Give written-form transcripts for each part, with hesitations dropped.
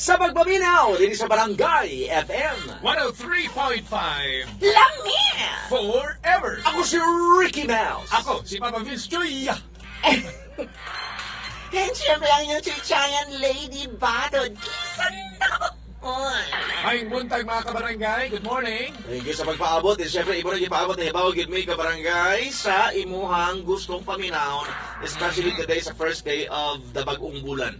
Sa pagpaminaw dinhi sa Barangay FM 103.5. Lami! Forever. Ako si Ricky Mouse. Ako, si Papa Vince Chuy. And syempre ang inyong chichayan Lady Batod. Kisan na. Ay, buntag, mga kabarangay. Good morning. Thank you sa pagpaabot. And syempre, imo na gipaabot na hibaw gid mi, kabarangay, sa imuhang gustong paminaw, especially today sa first day of the bagong bulan.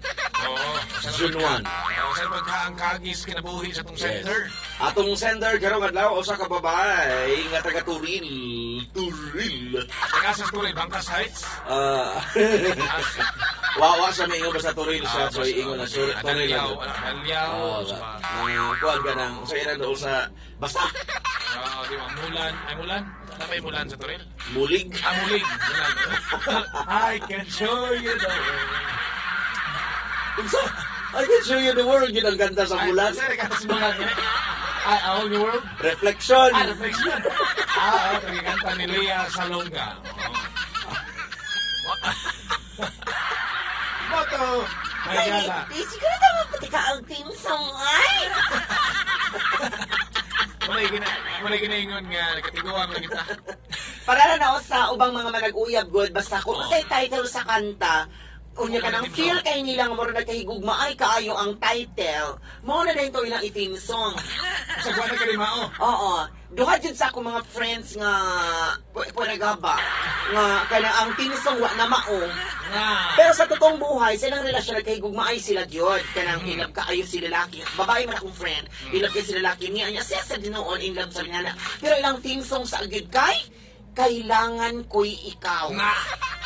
June 1. Oo, sa pagkaangkagis kinabuhi sa tong center. Atong sender karong adlaw, usa ka babae nga taga Turil. Turil. Taga sa Turil, Bangkas Heights. Ah. Wa sa may ingon, basta Turil siya. So ingon na sur Turil. Dalyaw, lang. Dalyaw. Oh, na kuan ka ng sa ilan doon sa basta Oo, di ba? Mulan. Ay, Mulan? Ano ba Mulan sa Turil? Mulig. Ah, Mulig. Mulan. I can show you the way. Unsa? I can show you the world, yun ang ganda sa Mulan. Ay, sir, kanta sa Mulan. Ay, a whole new world? Reflection. Ah, Reflection. Ah, oh, kanta ni Lea Salonga. Oo. Moto! Marigala. Ay, siguro tama pati ka ang theme song ay. Wala ginaingon nga nakatiguan lang kita. Para na nao sa ubang mga manag-uyab good, basta kung unsay title sa kanta, unya ka nang feel kay nila nga mura nagkahigugma ay kaayo ang title. Mao na din to ilang i-theme song. Sa buwan na kalimao. Oo. Duha jud sa akong mga friends nga nagaba nga kana ang theme song wa na mao. Nga. Pero sa totoong buhay, silang relasyon nagkahigugma ay sila gyud. Kanang in love kaayo si lalaki. Babae man akong friend. In love kay si lalaki niya. Niya siya sa dinoon in love sa niya. Pero ilang theme song sa agad kay Kailangan Ko'y Ikaw Nga.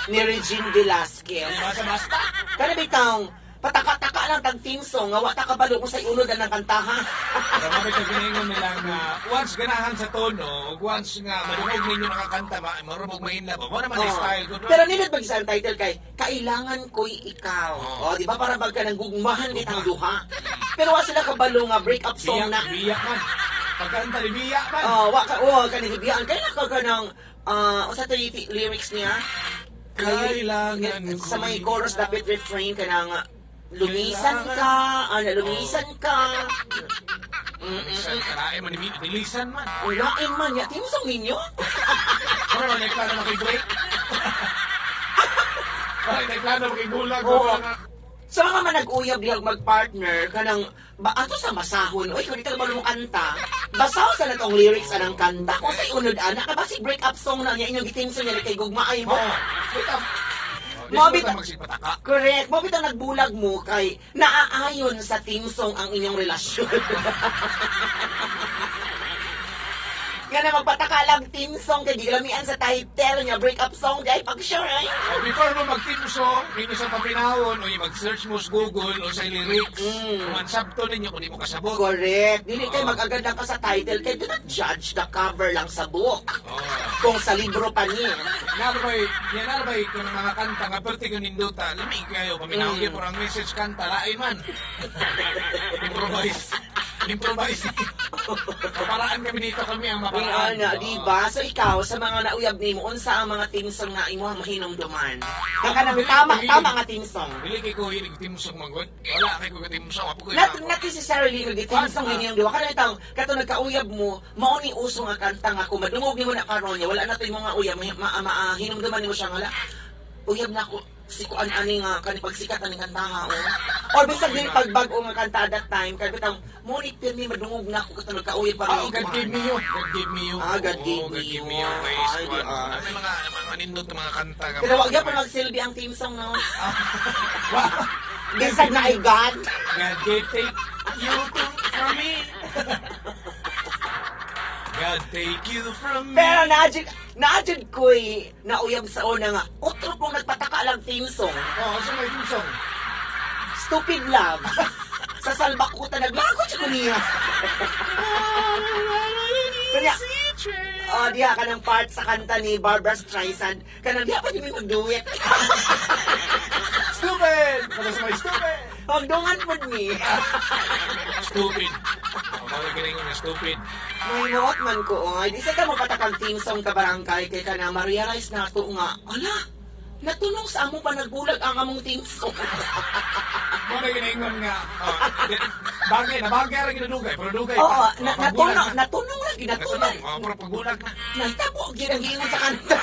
ni Regine Velasquez. Basta basta. Kana bitang pataka-taka lang tag theme song nga wa ta kabalo kung sa unod ang kantaha. Pero mabit na ginaingon nila nga once ganahan sa tono, ug once nga madungog ninyo nakakanta, marumog mahinla ba? Wala naman Oo. ang style ko. Pero nindot ba sa title kay Kailangan Ko'y Ikaw. Oo. Oh, di ba para bagka nang gugmahan kitang duha. Pero wa sila kabalo nga break up song Biyak, na. biyak man. Pagkanta ni biyak man. Oh, wa ka oh kanang biyaan kay ka kanang usa to yung lyrics niya. Kailangan sa may ko'y chorus dapat refrain kanang lumisan ka, ano, lumisan ka. Nilisan, karae man, nilisan man. Ulain man ya, team song ninyo. Pero wala plano makibreak. Wala plano makibulag. Oo. Wala nga. Sa mga manag-uyab dihag magpartner kanang ba ato sa masahon, oy, kung di ka mo kanta, basaw sa natong lyrics anang kanta kung sa unod ana ka basi break up song na niya inyong gitim song niya kay gugmaay mo. Oo. Wait up. Mo Mo bita- magsigpataka. Correct. Mo bitaw nagbulag mo kay naaayon sa team song ang inyong relasyon. Nga na magpataka lang team song kay gilamian sa title niya break up song dahil pag sure ay. Oh, before mo mag-team song, inyo sa paminawon o mag-search mo sa Google o sa lyrics. Kung ang sabto ninyo, kung di mo kasabot. Correct. Dili kay mag-agad lang ka sa title kay do not judge the cover lang sa book. Oh. Kung sa libro pa niya. Nabay, yan nabay kung mga kanta nga perti nga nindota, lami kayo paminawon mm. Pero ang message kanta lain man. Improvise. Improvise. Maparaan kami dito, kami ang maparaan. Ang ana, di ba? So ikaw, sa mga nauyab nimo, unsa ang mga team song nga imo ang mahinumduman? Nga kanang tama, tama nga team song. Dili kay ko hilig team song magod. Wala kay ko team song. Apo ko Not necessarily nga team song ninyong duha. Kanang itang kato nagkauyab mo, mao ni uso nga kanta nga kung madungog nimo na karon niya, wala na to'y mga uyab, hinumduman nimo siya nga la, uyab na ako si kuan ani nga kani pagsikat ani kanta nga oh. Or bisag dili pagbag-o nga kanta at that time kay bitang mo ni pirmi madungog na ako kato nagkauyab pa Ah, mi oh, God kuan. Gave Me You. God Gave Me You. Ah, God Gave Oo, Me God Gave You. Me You. Kay Ay, Squad. di, ah. May mga nindot na mga kanta. Nga Pero wag gyapon magsilbi ang team song no. Wow. Bisag na ay God. God gave take you to, from me. God take you from me. Pero naadjud ko'y nauyab sa una nga utro pong nagpataka lang theme song. Oh, sa may team song. Stupid Love. Sa Salbakuta naglagot siya ko niya. Kanya, oh, diha ka ng part sa kanta ni Barbra Streisand. Kanang diha pa di mi mag-duet. Stupid! Para sa may stupid! Magdungan pod mi. Stupid. Oh, bawal galing nga stupid. May noot man ko, oy. Di sa ka mapatakang theme song ka barangay kay ka na ma-realize na to nga, ala, natulong sa amo pa nagbulag ang among theme song. Mo na ginaingon nga, oh, bagay na bagay ra ginadugay, pero dugay Oo, pa. na, Oh, pagbulag natunog, na. natunong lagi, natunog. Natunong, oh, pero pagbulag na. Nahitabo, gyud ang giingon sa kanta.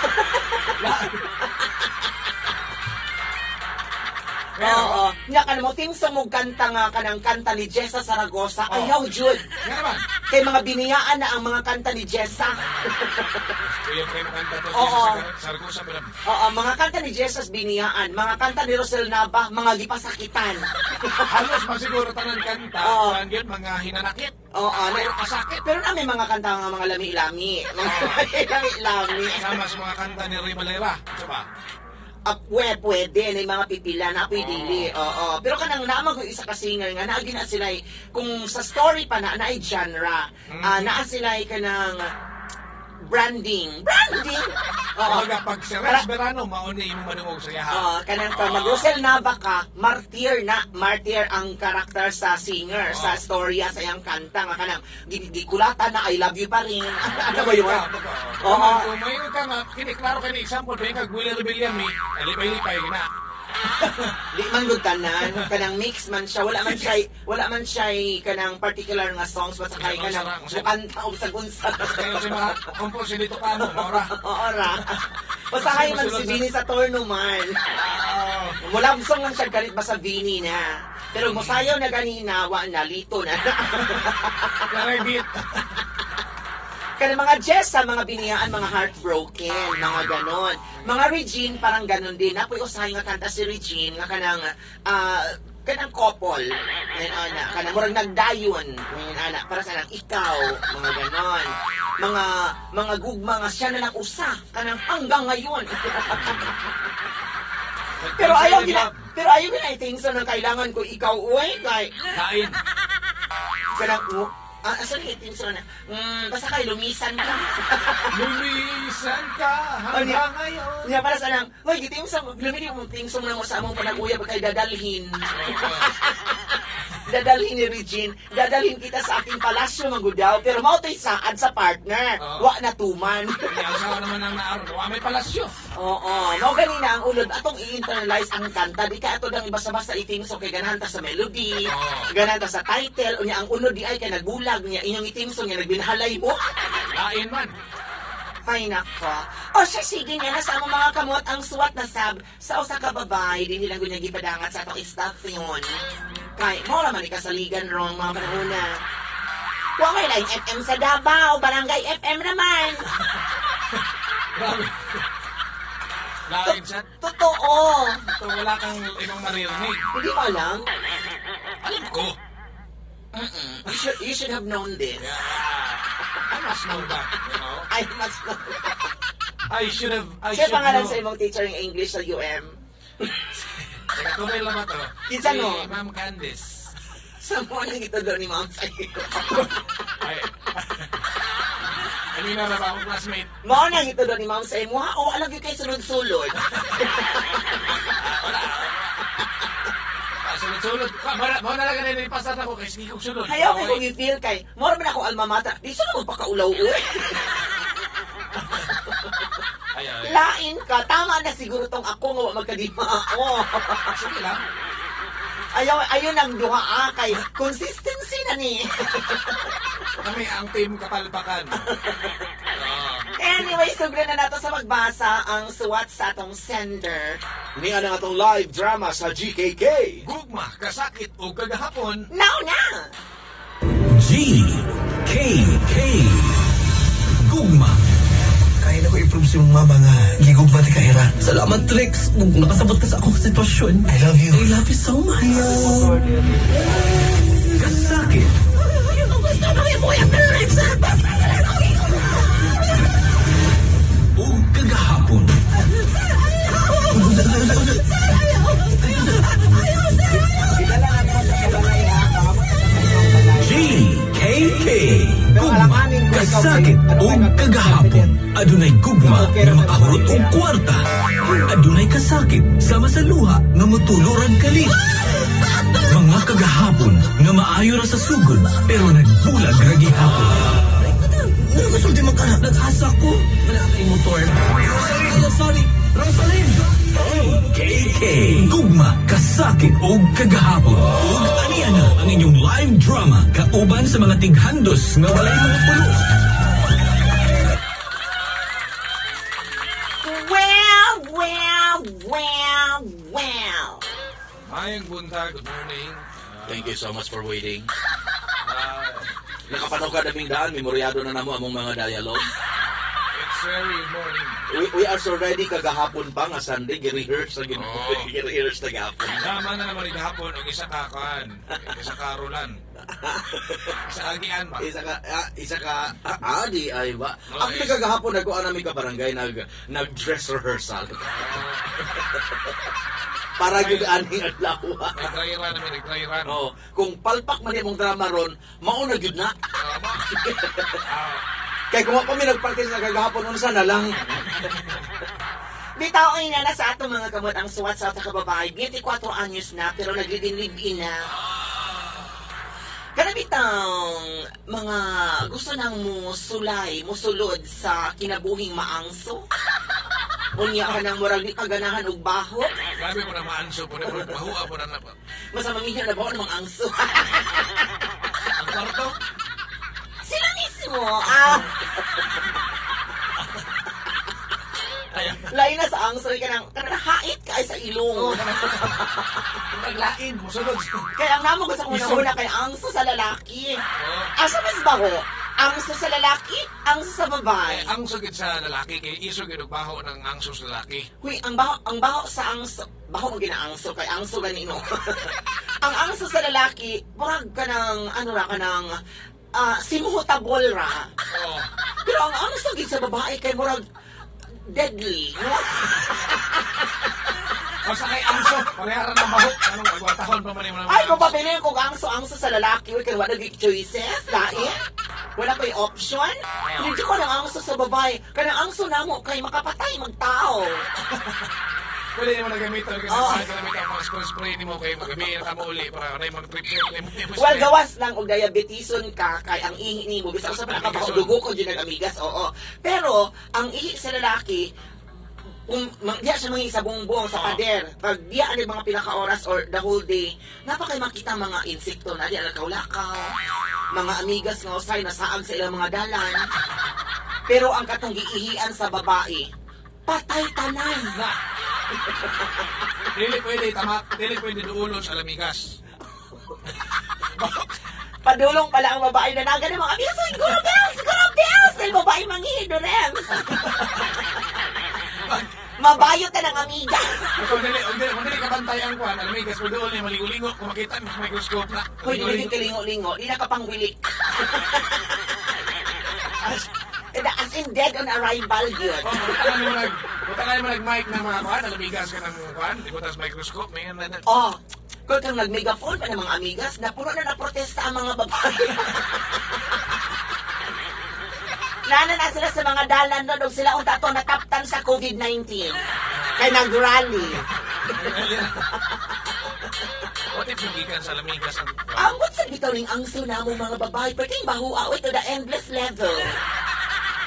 Pero, Oo. Nga ka mo, team sa mong kanta nga kanang kanta ni Jessa Zaragoza, Oo. ayaw jud. Nga naman. Kay mga biniyaan na ang mga kanta ni Jessa. Kuya pa kayo makanta to. Oo. Sargosa pero Oo, mga kanta ni Jessa biniyaan, mga kanta ni Rosel Nava, mga gipasakitan. Halos masiguro tanan kanta, Oo. kuan gyud mga hinanakit. Oo, na, Pero kasakit. pero na may mga kanta nga mga lami-lami. Mga lami-lami. Sama sa mga kanta ni Ray Valera. Ito ba? Ah, pwede, na yung mga pipila na ako'y dili. Oo. Pero kanang naman ko isa ka singer nga, naagi na sila kung sa story pa na, naay genre. Ah, naa sila kanang branding. Branding! Oo. Kumbaga, pag si Rex Verano, mauni imong madungog sa iyaha. Oo, kanang pa mag Rosel Nava ka, martyr na, martyr ang karakter sa singer, sa storya, sa iyang kanta nga kanang gikulata na I love you pa rin. Ano ba yun? Oo. Oo. Kung may ka nga, kini klaro kay ni example, kay kag Willie Rebillame, alipay-lipay na. Di man gud tanan, kanang mix man siya, wala man siya kanang particular nga songs basta kay kanang mukanta og sagunsa. Kaya sa mga compose dito ka mo, maura. Oo ra. Basta kay man si Vinny sa torno man. Oo. Mula song lang siya galit ba sa Vinny na. Pero musayaw na ganina, wa na lito na. Klaray beat. Kanang mga Jessa, mga biniyaan, mga heartbroken, mga ganon. Mga Regine, parang ganon din. Napoy usahay nga kanta si Regine, nga kanang, kanang couple. Ngayon, ana, kanang murag nagdayon. Ngayon, ana, para sa nang ikaw, mga ganon. Mga gugma nga siya na lang usa, kanang hanggang ngayon. Pero ayaw gina i-think so nang kailangan ko ikaw, uy, kay, Kain. kanang, asan yung itim so na, basta kay lumisan ka. Lumisan ka hanggang ngayon. Niya para sa lang, hoy, gitim sa lumili mo ting song na mo sa among panag-uyab kay dadalhin. Dadalhin ni Regine, dadalhin kita sa aking palasyo magudaw, pero mao to'y saad sa partner. Oo. Wa na tuman. Kaya asawa naman ang naaro. Wa may palasyo. Oo, mao ganina ang ulod atong i-internalize ang kanta, di ka ato dang basta-basta itim so kay ganahan ta sa melody, Oo. ganahan ta sa title, unya ang unod di ay kay nagbulag niya inyong itim song niya nagbinhalay mo. Lain man. Ay, nako. O siya, sige nga, nasa among mga kamot ang suwat na sab sa usa ka babae, di nila gunya gipadangat sa atong staff yun. Kay, mo raman ni kasaligan rong mga panahona. Wa may laing FM sa Davao, Barangay FM naman. Grabe. Lain siya. Totoo. So, wala kang ibang maririnig. Hindi mo alam? Alam ko. You should have known this. Yeah. I must know that, you know? I must know. I should have, I Siya should pangalan know. sa imong teacher ng English sa UM. Teka, tunay lang ba to? Kinsa Si no? Ma'am Candice. Sa mo nang ito daw ni ma'am sa iyo. Ay. I mean, na ba akong classmate? Mao nang ito daw ni ma'am sa imo. Ha, oh, alam gyud kay sulod-sulod. Wala. Ah, sulod-sulod. Ah, Mao na lang ganun ipasar ako kay sige kong sulod. Hayaw kay kung i-feel kay, mora man ako alma mater. Di sa naman pakaulaw uy. Ay, ay. Lain ka, tama na siguro tong ako nga wa magkadima ako. Sige lang. Ayaw, ayun ang duha ah, kay consistency na ni. Kami ang team kapalpakan. Oo. Anyway, sobra na nato sa magbasa ang suwat sa atong sender. Ni ang atong live drama sa GKK. Gugma, kasakit o kagahapon. Now na! G K K. Gugma. Kaya na ko i-prove sa imong mama nga gigugma ti kahira. Salamat, Rex. Kung nakasabot ka sa akong sitwasyon. I love you. I love you so much. Kasakit. Gusto mo yung buhay ang Rex! O kagahapon. G K K. Gugma, kasakit o kagahapon. Adunay gugma nga makahurot og kwarta. Adunay kasakit sama sa luha nga motulorag kalit. Mga kagahapon nga maayo ra sa sugod pero nagbulag ra gihapon. Ano gusto di man ka? Nag-asa ko. Wala kay motor. Sorry, sorry. Rosaline! KK. Gugma, kasakit o kagahapon. Ug aniya na ang inyong live drama kauban sa mga tighandos nga walay mga pulo. Well, well, well, well. Mayong buntag, good morning. Thank you so much for waiting. Ah, Nakapanaw ka daming daan, memoryado na namo among mga dialogue. It's very good morning. We are so ready kagahapon pa nga Sunday, gi-rehearse na gid. Oo. Gi-rehearse na gahapon. Tama na naman gahapon og isa ka kuan, isa ka rulan. Isa ka gian ba? Isa ka, di ay ba. Oh, Ako yes. kagahapon nagkuan namin ka barangay nag dress rehearsal. Para gyud aning adlaw. Nag-try run namin, nag-try run. Oh, kung palpak man imong drama ron, mauna gyud na. Tama. Kay kung wa pa mi nagpractice na kagahapon unsa na lang. Bitaw ay na sa atong mga kamot ang suwat sa atong kababae. 24 anyos na pero naglilin-live na. Kana bitang mga gusto nang musulay, musulod sa kinabuhing maangso. Unya ka nang murag di paganahan og baho. Grabe mo na maanso po na mahua po na na. Mas mamihan na ba mga angso? Ang kwarto. Sila mismo. Ah, Ay, lain na sa angso ka nang kanang hait ka ay sa ilong. naglain mo sulod. Kaya ang namo ko sa una-una kay angso sa lalaki. Oh. Asa mas baho? Angso sa lalaki, angso sa babae. Ay, ang sugid sa lalaki kay iso gid og baho ng angso sa lalaki. Huy, ang baho sa angso, baho ang ginaangso kay angso gani no. Ang angso sa lalaki, murag ka ng ano ra ka ng simuhutabol ra. Oh. Pero ang angso gid sa babae kay murag deadly. No? Basta kay angso, parehara ng baho. Anong agwatahon pa man imo Ay, kung pabilin kung angso angso sa lalaki, uy, kay wala gyud choices, lain. Wala ko'y option. Hindi ko ng angso sa babae. Kanang angso namo kay makapatay magtao. Pwede mo nagamitan kasi Oo. oh. gamit ang pang spray spray nimo kay magabi na ka mo uli para na mag trip trip nimo. Well, gawas lang og diabetison ka kay ang ihi nimo bisan sa pa Amigason. dugo ko jud nag-amigas, oo. Pero ang ihi sa lalaki kung diya siya mangi sa bongbong sa Oo. pader pag diya ani mga pila ka oras or the whole day napakay makita mga insekto na diya lakaw-lakaw, mga amigas nga usay nasaag sa ilang mga dalan, pero ang katong giihian sa babae patay tanan. Na. Dili pwede tamak, dili pwede duulon sa lamigas. Padulong pala ang babae na naga ng mga amigas, "Uy, guro bells, guro bells!" Dahil babae manghihi, Dorems. Mabayo ta ng amiga. Kung dili ka bantay ang kuan, alamigas mo duol ni maligo-ligo kung makita mo sa microscope na. Hoy, dili kalingo-lingo, di na kapangwili. As in dead on arrival yun. Oh, butangan mo nag mic ng mga kuan, alamigas ka ng kuan, di sa microscope, may na. Oh, kung kang nag-megaphone pa ng mga amigas, napuno na na protesta ang mga babae. Nana na sila sa mga dalan doon, ug sila unta to nataptan sa COVID-19. Kay nag-rally. What if gikan sa lamigas ang kuan? Ambot sa bitaw ning angso na mo mga babae, perting bahua to the endless level.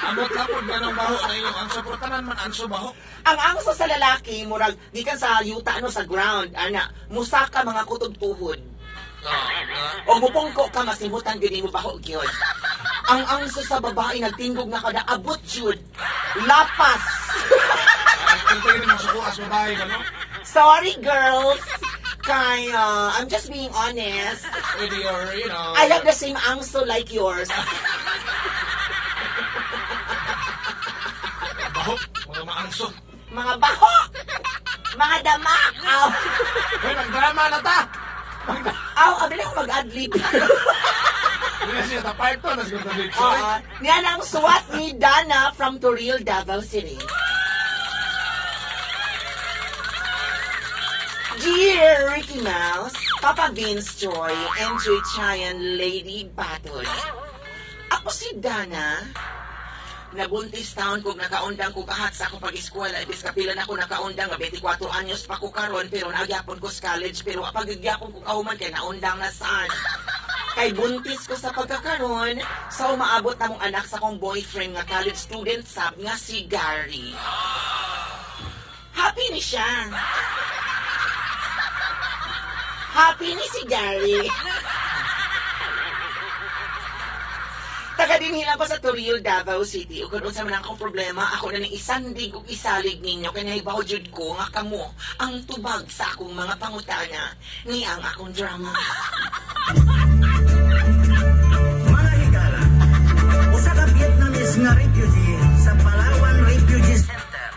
Amot lapod ganong baho na iyong angso, pero tanan man angso baho. Ang angso sa lalaki, murag, gikan sa yuta ano sa ground, ana, musaka mga kutob tuhod. Oh, O mupungko ka, masimhutan gyud nimo baho gyud. Ang angso sa babae nagtingog na kada abot jud. Lapas. Kung tayo mo sukuas babae ka, no? Sorry girls. Kay I'm just being honest. With your. I have the same angso like yours. Baho, mga maangso. Mga baho. Mga damak. Aw. Hoy, magdrama na ta! Aw, abi na ako mag-adlib. Hindi na siya ta part 2, nas ganda dito. Oo. Yan ang suwat ni Dana from Toril, Davao City. Dear Ricky Mouse, Papa Vince Joy, and Joy Chayan Lady Battle. Ako si Dana. Nabuntis taon kog nakaundang kog kahat sa akong pag-eskwela. Ibis kapila na ko nakaundang nga 24 anyos pa ko karon pero nagyapon ko sa college pero pagigyapon ko kahuman kay naundang na saan. Kay buntis ko sa pagkakaron sa umaabot namong anak sa akong boyfriend nga college student sab nga si Gary. Happy ni siya. Happy ni si Gary. Taga dinhi lang ko sa Toril, Davao City. Ug kung unsa man akong problema, ako na ning isandig ug isalig ninyo kay nahibaw jud ko nga kamo ang tubag sa akong mga pangutana ni ang akong drama. Mga higala, usa ka Vietnamese nga refugee sa Palawan Refugee Center.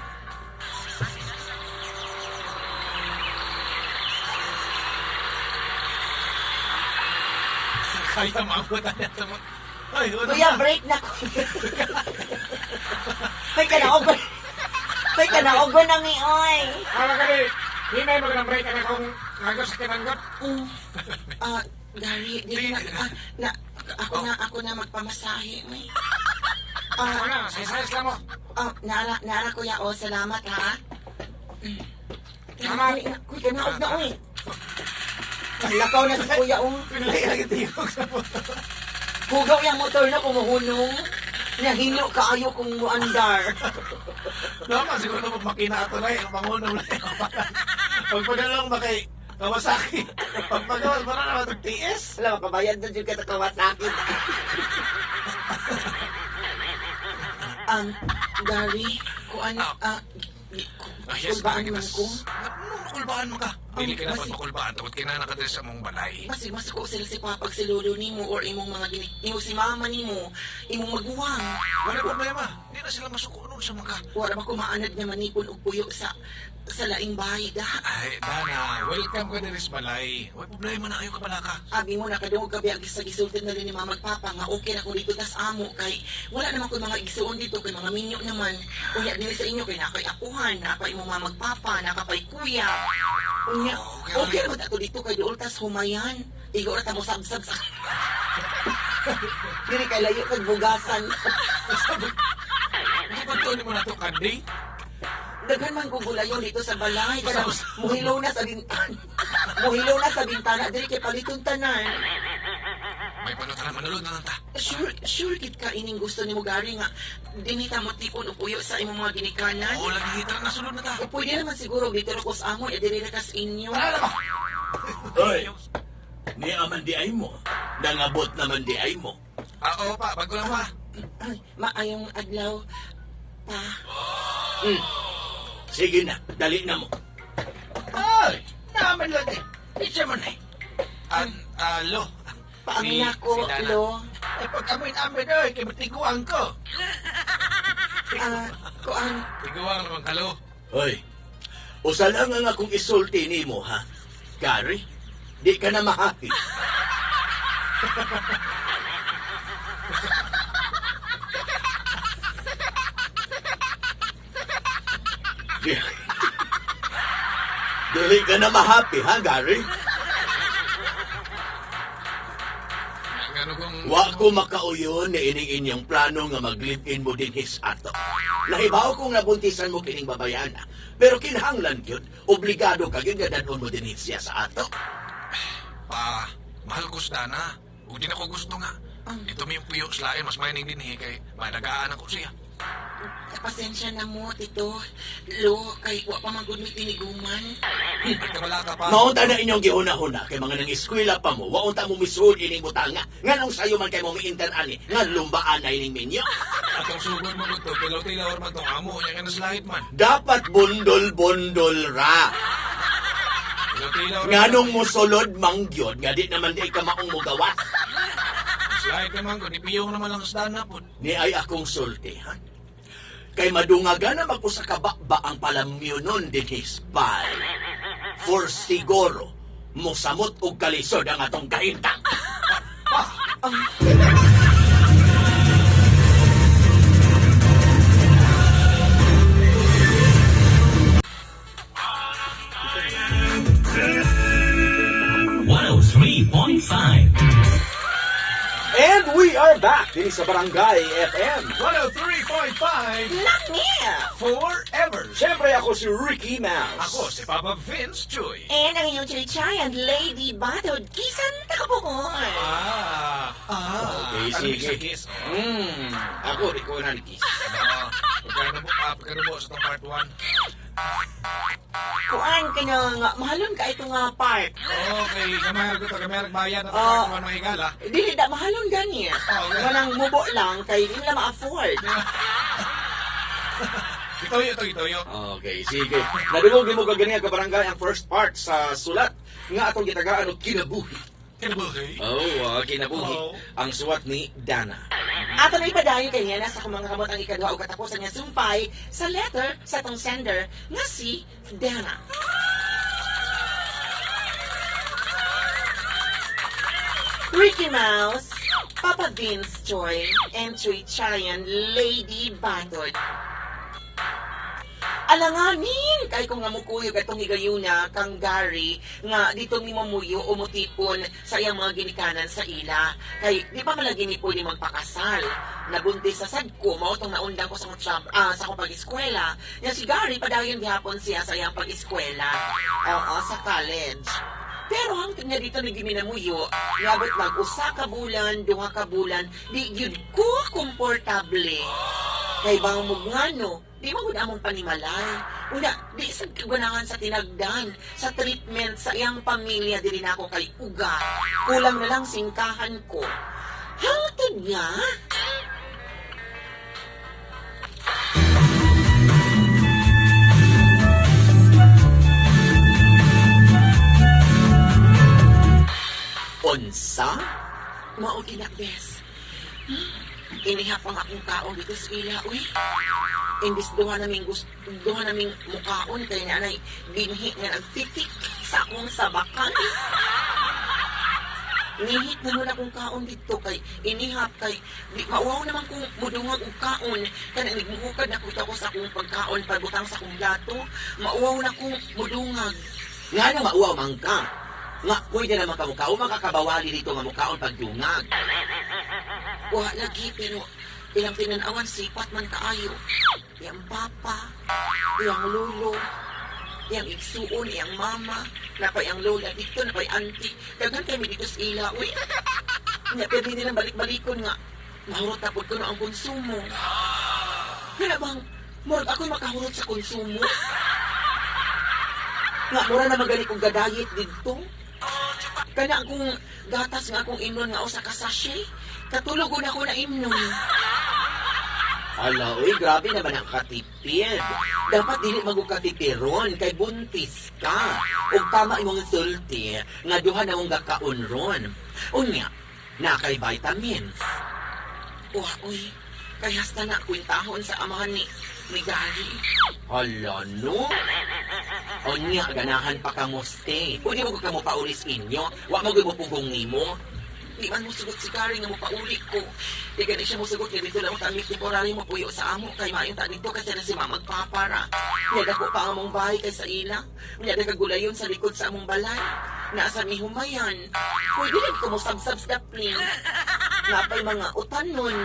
Kaya maabot na sa mga... Ay, wala Kuya, na. break na ko. May kanaog. May kanaog na ngi oy. Tama kami. Hinay mo ng break ka na kung nagos sa kinanggot. Ah, Gary, di na, na ako na magpamasahe, may. Ah, Wala, say-sayas lang mo. Naara kuya, oh, salamat ha. Salamat. Dali na, kuya, kanaog na oy. Lakaw na si kuya, oh. Pinalay lagi tingog sa motor. Hugaw yung motor na kumuhunong. Nahilo kaayo kung muandar. Tama, siguro na makina ato na eh. Ang pangunong na eh. Pagpagalong ba kay Kawasaki? Pagpagawas, para naman itong TS. Wala, mapabayad na dyan ka sa Kawasaki. Gary, kuan, Ah, yes, kulbaan man ko. Kulbaan mo ka. Dili ka na makulbaan. Tungod kay na nakadiri sa mong balay. Basig masuko sila si papag si lolo nimo or imong mga gini, imong si mama nimo, imong maguwang. Wala problema. Di na sila masuko nun sa mga. Wala ba kumaanad nga manipon og puyo sa laing bahay da. Ay, Dana, welcome ka diri sa balay. Wala problema na kayo kabalaka. Abi mo nakadungog ka biya sa gisulti na rin ni mama ug papa nga okay na ko dito tas amo kay wala naman ko mga igsuon dito kay mga minyo naman. Unya dinhi sa inyo kay nakay apuhan, napay imong mama ug papa, nakapay kuya. Unya Okay. okay naman ako dito kay duol tas humayan. Igo ra ta mo sabsab sa Dili kay layo kag bugasan. Di ba to ni mo na to kandi? Daghan man kong gulayon dito sa balay. Parang muhilaw na sa bintana. Muhilaw na sa bintana. Dili kay paliton tanan. May panutan na manulod na lang ta. Sure, sure gid ka ining gusto nimo Gary nga dinhi ta mo tipon og puyo sa imong mga ginikanan. Oo, lagi tara na sulod na ta. O pwede naman siguro dito ra ko sa amon, e diri ra ka sa inyo. Tara na ba? Hoy, ni aman di ay mo. Nangabot naman di ay mo. Ah, oo pa, bago lang pa. Ay, maayong adlaw pa. Sige na, dali na mo. Ay, naman lagi. Isa man eh. An, alo. Paamin ako, si Dana. lo. Ay, pag amin-amin, oy, kay matiguan ko. Ah, kuan, Tiguan naman kalo. Hoy, usa lang ang akong isulti nimo ha. Gary, di ka na mahappy. Dili ka na mahappy, ha, Gary? Ano kung... Wa ko makauyon ni ining inyong plano nga mag-live-in mo din his ato. Nahibaw kong nabuntisan mo kining babayana. Pero kinahanglan gyud, obligado ka gyud nga dadon mo din siya sa ato. Pa, mahal ko sa Dana. Ug di na ko gusto nga. Ito may yung puyo sa lain, mas maining din eh, kay managaan ako siya. pasensya na mo, tito. Lo, kay wa pa man gud mi tiniguman. Ay, kabala ka pa. Maunta na inyong gihuna-huna kay mga nang-eskwela pa mo, wa unta mo misuod ining butanga. Nganong sayo man kay mo mi-inter ani, nga lumbaan na ining minyo. Atong sugod mo to, tilaw-tilaw man tong amo, nya ka na sa langit man. Dapat bundol-bundol ra. Tilaw-tilaw ra. Nganong mosulod mangyod nga di naman di ka maong mogawas. Sa langit ka man, kung ipiyong naman lang sa Dana po. Ni ay akong sulti, ha? Kay madungaga na magpusa ka ba ang palamyonon din hispal. For siguro, mosamot og kalisod ang atong kahintang. And we are back din sa Barangay FM. 103.5 Langit! Forever. Siyempre ako si Ricky Mouse. Ako si Papa Vince Choi. And ang iyong chilichay and Lady Batod, Kisan Takabuhon. Ah, ah. Okay, Ano sige. sa kiss? Oh. Ako, di ko na kiss. Ah, pagkanubo sa itong part 1. Kuan kanya nga mahalon ka ito nga part. Okay, gamay ko to, gamay bayad na Oo. to mga higala. Dili da mahalon gani. Oo. Manang mubo lang kay di nila ma-afford. Itoyo to, itoyo. Okay, sige. Nadungog nimo kaganiha kabarangay ang first part sa sulat nga atong gitagaan og kinabuhi. Kinabuhi. Oh, kinabuhi. Oo. Ang suwat ni Dana. Ato na ipadayon kay niya sa akong mga kamot ang ikaduha ug katapusan nga sumpay sa letter sa atong sender nga si Dana. Ricky Mouse, Papa Vince Joy, and Chuy Chayan, Lady Batod. Alanganin kay kung nga mukuyog atong higayuna kang Gary nga dito ni mamuyo o mutipon sa iyang mga ginikanan sa ila. Kay di pa malagi ni pwede magpakasal. Nabuntis sa sad ko, mao tong naundang ko sa akong sa akong pag-eskwela. Nya si Gary padayon gihapon siya sa iyang pag-eskwela. Oo, sa college. Pero hangtod nga dito ni giminamuyo, ngabot mag usa ka bulan, duha ka bulan, di gyud ko komportable. Kay bang mugngano, di mo gud among panimalay. Una, di sad kaganahan sa tinagdan, sa treatment sa iyang pamilya dili nako kay uga. Kulang na lang singkahan ko. Hangtod nga, Unsa? mao ginakbes. Inihap ang akong kaon dito sa ila, uy. Imbis duha naming mukaon kay nanay binhi nga nagtitik sa akong sabakan. Nihit na nun akong kaon dito kay inihap kay di mauwaw naman kung mudungag og kaon kanang nagmuhukad na ko sa akong pagkaon pagbutang sa akong plato, mauwaw na kung mudungag. Nga na mauwaw man ka. Nga pwede naman ka mukaon, makakabawali dito nga mukaon pagdungag. Wa lagi pero ilang tinanawan sipat man kaayo. Iyang papa, iyang lolo, iyang igsuon, iyang mama, napay ang lola dito, napay auntie. Daghan kami dito sa ila, uy. Nga pwede nilang balik-balikon nga. Mahurot na pud ko na ang konsumo. Kana bang, murag ako'y makahurot sa konsumo? Nga, mura na magaling kong gadayit dito. Kana akong gatas nga akong imnon nga usa ka sachet. Katulog na ako na imnon. Ala, uy, grabe naman ang katipid. Dapat dili magukatipiron kay buntis ka. Ug tama imong sulti nga duha na mong gakaon ron. Unya, na kay vitamins. Wa, uy. Kay hasta na kwintahon sa amahan ni Gary. Hala, no? Unya, ganahan pa ka mo stay. Pwede mo ka mo paulis inyo. Wa mo mo pugong nimo. Di man mo sugot si Gary nga mopauli ko. Di gani siya mosugot nga dito lang kami temporary mo puyo sa amo kay maayon ta dito kasi na si mama magpapara. Nya dako pa ang among bahay kay sa ila. Nya nagagulayon sa likod sa among balay. Nasa mi humayan. Pwede rin ko mo sabsab sa dapling. Napay mga utan nun.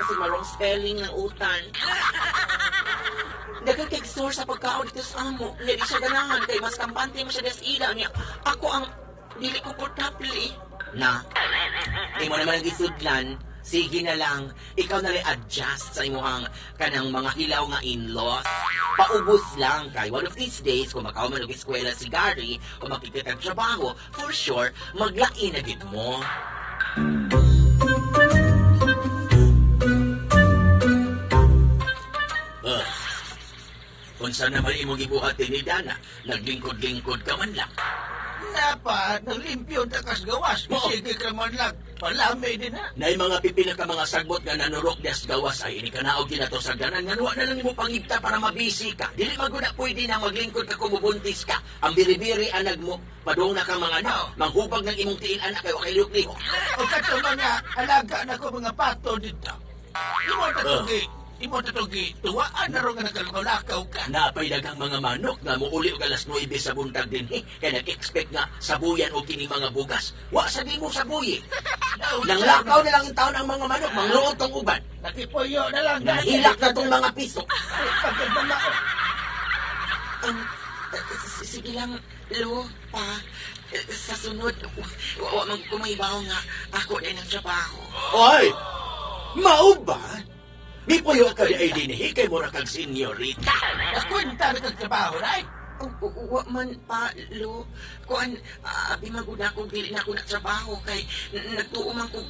Kasi marong spelling ng utan. Daghang kay store sa pagkaon dito sa amo. Nya di siya ganahan kay mas kampante mo siya des ila niya. Ako ang dili ko komportable. Na, imo naman ang gisudlan, sige na lang, ikaw na lang adjust sa imuhang kanang mga hilaw nga in-laws. Paubos lang kay one of these days, kung makauman og eskwela si Gary, o makikita ang trabaho, for sure, maglain na gid mo. Unsa naman imong gibuhat ni Dana, naglingkod-lingkod ka man lang. Dapat, naglimpyo ta kas gawas. Oo. Sige ka man lang. Palami din ha. Nay mga pipila ka mga sagbot nga nanurok des gawas ay ini kanaog ginato sa ganan nga wa na lang nimo pangibta para mabisi ka. Dili man gud na pwede na maglingkod ka kung mubuntis ka. Ang biribiri anag mo, padung na ka mga anak, manghubag ng imong tiil anak kay wa kay lihok-lihok. O kato mga alaga na ko mga pato dito. Imo tatugi. Imo tatugi. Tuwaan na ro nga nakalakaw ka. Napay daghang mga manok nga muuli og alas 9 sa buntag dinhi kay nag-expect nga sabuyan og kini mga bugas. Wa sa di mo sabuyi. Nanglakaw na lang yung taon ang mga manok, mangluot tong uban. Nakipuyo na lang. Nahilak na tong mga piso. Pagkabala. Sige lang, Lo, pa. Sa sunod, wa man ko mahibaw nga ako din ang trabaho. Oy! Mao ba? Mipuyo ka di ay dinhi kay mura kag senyorita. Nakwenta na kag trabaho, day. Wa man pa, lo. Kuan, abi magud ako, dili na ako nagtrabaho kay nagtuo man ko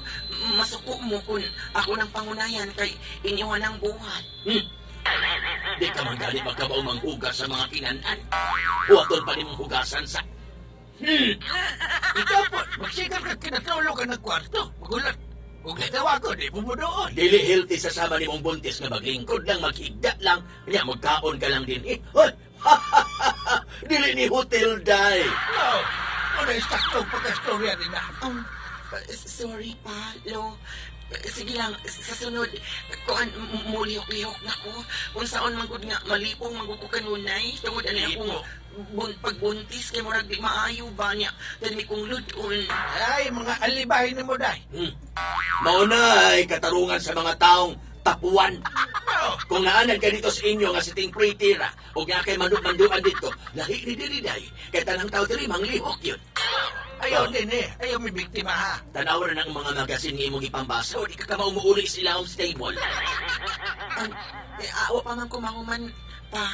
masuko mo kun ako nang pangunayan kay inyuhan ang buhat. Di ka man gani magkabaw manghugas sa mga kinanan. Huwaton pa nimong hugasan sa... Ikaw po, magsigar ka kinatulog ka ng kwarto. Magulat. Kung gitawa ko, di mo mo doon. Dili healthy sa sama nimong buntis nga maglingkod lang, maghigda lang, nya magkaon ka lang din. Eh, hoy! Dili ni hotel day. No, wala yung saktong pagkastorya din na. Sorry pa, lo. Sige lang, sa sunod, kuan, mulihok-lihok na ko. Kung saan man gud nga, malipong man gud ko kanunay. Tungod ani akong pagbuntis, kay murag di maayo ba niya. Dahil may kong ludon. Ay, mga alibahin ni mo, day. Mauna ay katarungan sa mga taong tapuan. No, Kung naanan ka dito sa inyo nga siting pretty ra, o nga kay manduan dito, lahi ni diri day. Kay tanang tao diri manglihok yun. Ayaw din eh. Ayaw may biktima ha. Tanaw ra ng mga magasin nga imong ipambasa o di ka kamaw muuli sila ang stable. Awa pa man kumanguman pa.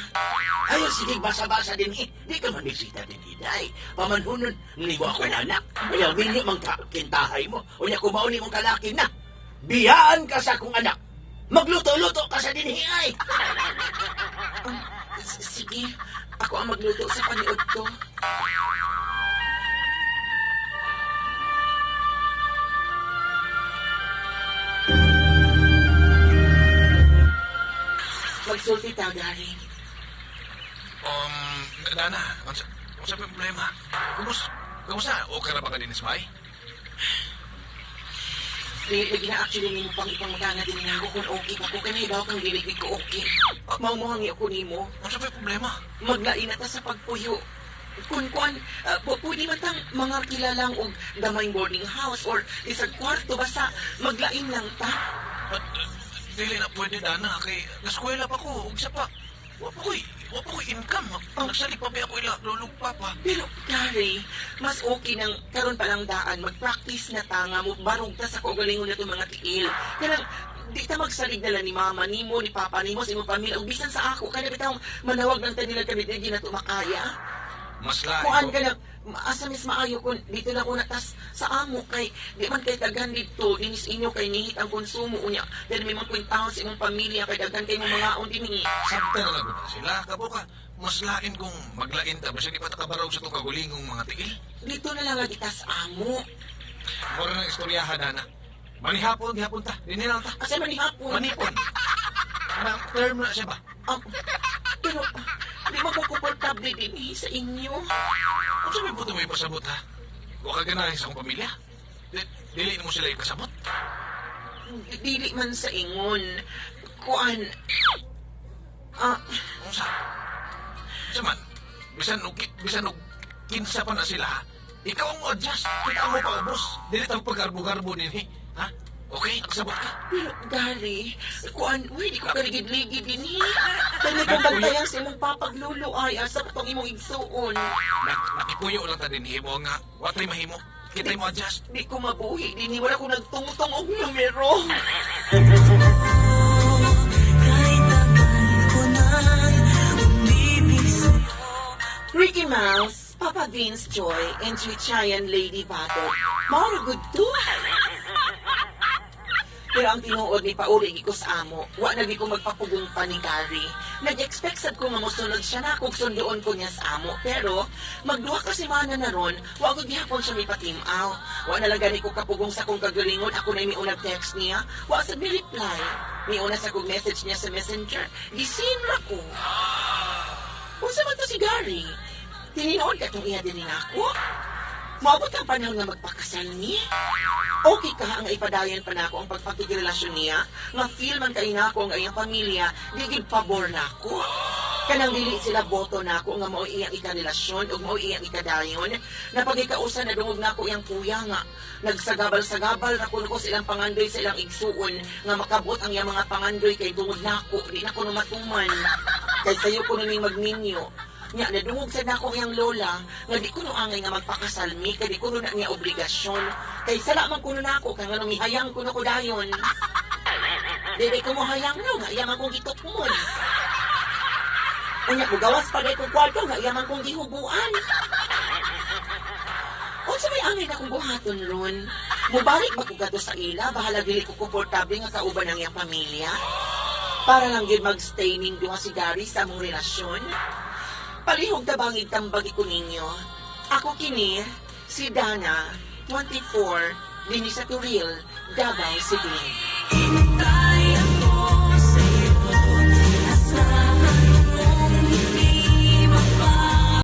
Ayaw sige basa-basa din eh. Di ka man bisita din eh, day. Pamanhunon, nigo ako na anak. Ayaw minyo mang kintahay mo. O niya kumauni mong kalaki na. Biyaan ka sa akong anak. Magluto-luto ka sa dinhi ay. Sige, ako ang magluto sa paniod ko. Magsulti ta, Gary. Dana, unsa may problema? Kumusta? Okay ra ba ka din, Ismay? Lagi na actually nimo pang ipangutana din ako kung okay pa ko. Kaya nahibaw kang dili ko okay. Maumuhangi ako nimo. Unsa may problema? Maglain na ta sa pagpuyo. Kun kuan, pwede man tang mga kilalang og gamay boarding house or isang kwarto basta maglain lang ta. But, dili na pwede, Dana, kay naskwela pa ko, ug isa pa. Wa pa ko'y income. Nagsalig pa ba ako ila lulog papa. Pero Gary, mas okay nang karon pa lang daan mag-practice na ta nga mo barog ta sa kaugalingon na itong mga tiil. Kanang di ta magsalig na lang ni mama nimo, ni papa nimo, sa imong pamilya ug bisan sa ako kaya bitaw manawag lang ta nila kami di na to makaya. Mas lain Kuan ko. ka lang, asa mis maayo kun dito na ko natas sa amo kay di man kay daghan didto dinis inyo kay nihit ang konsumo unya dahil may mga kwentahon sa imong pamilya kay daghan kay mong mga dinhi. Sabta na lang na sila. Kabo ka, mas lain kung maglain ta. Basta di pa ta kabarog sa itong kagulingong mga tiil. Dito na lang lagi tas amo. Mura ng istoryahan, Dana. Manihapon, gihapon ta. Dinhi lang ta. Asa man hapon? Manipon. Anong term na siya ba? Pero di man ko komportable dinhi sa inyo. Unsa may buto may pasabot ha? Wa ka ganahan sa akong pamilya? Dili mo sila ipasabot? Dili man sa ingon. Kuan. Unsa? Unsa man? Bisan og kinsa pa na sila ha? Ikaw ang mo-adjust. Kita ang mo paubos. Dili tang paggarbo-garbo dinhi. Ha? Okay, nagsabot ka. Pero, Gary, kuan, uy, di ko kaligid-ligid dinhi. Kaya kung bantayan sa imong papaglulo ay, asa pa tong imong igsuon. Nakipuyo lang ta dinhi mo nga. Watay mahimo. Kita'y mo adjust. Di ko mabuhi dinhi. Wala ko nagtungtong og numero. Ricky Mouse, Papa Vince Joy, and Chichayan Lady Bato. Mauro good too. Pero ang tinuod ni pauli ko sa amo, wa na ko magpapugong pa ni Gary. Nag-expect sad ko nga mosunod siya na kung sundoon ko niya sa amo. Pero magduha ka semana na ron, wa ko gihapon siya mipatimaw. Wa na lang gani ko kapugong sa kong kagalingon, ako na miunag text niya. Wa sad mi reply. Miuna sa kong message niya sa Messenger. Gisin ra ko. Unsa man to si Gary? Tininood ka tong iya din ako? Moabot ang panahon nga magpakasal ni. Okay ka ang ipadayan pa nako ang pagpakikirelasyon niya, nga feel man kay nako ang iyang pamilya, di gid pabor nako. Kanang dili sila boto nako nga mao iyang ikarelasyon ug mao iyang ikadayon, na pagikausa na dungog nako iyang kuya nga nagsagabal-sagabal ra kuno ko sa ilang pangandoy sa ilang igsuon nga makabot ang iyang mga pangandoy kay tungod nako di nako numatuman. Kay sayo ko ning magminyo. Nya nadungog sad nako ang iyang lola nga di kuno angay nga magpakasal mi kay di kuno na niya obligasyon. Kay sala man kuno nako kay nganong mihayang kuno ko dayon. Dili ko mo hayang no, nga iya man kong gitukmon. Unya, mugawas pa kong kwarto, nga iya man kong gihubuan. Unsa may angay na kong buhaton ron? Mubalik ba ko kadto sa ila? Bahala dili ko komportable nga kauban ang iyang pamilya? Para lang gyud magstay ning duha si Gary sa among relasyon? Palihog tabangig tambagi ko ninyo. Ako kini, si Dana, 24, dinhi sa Toril, Davao City.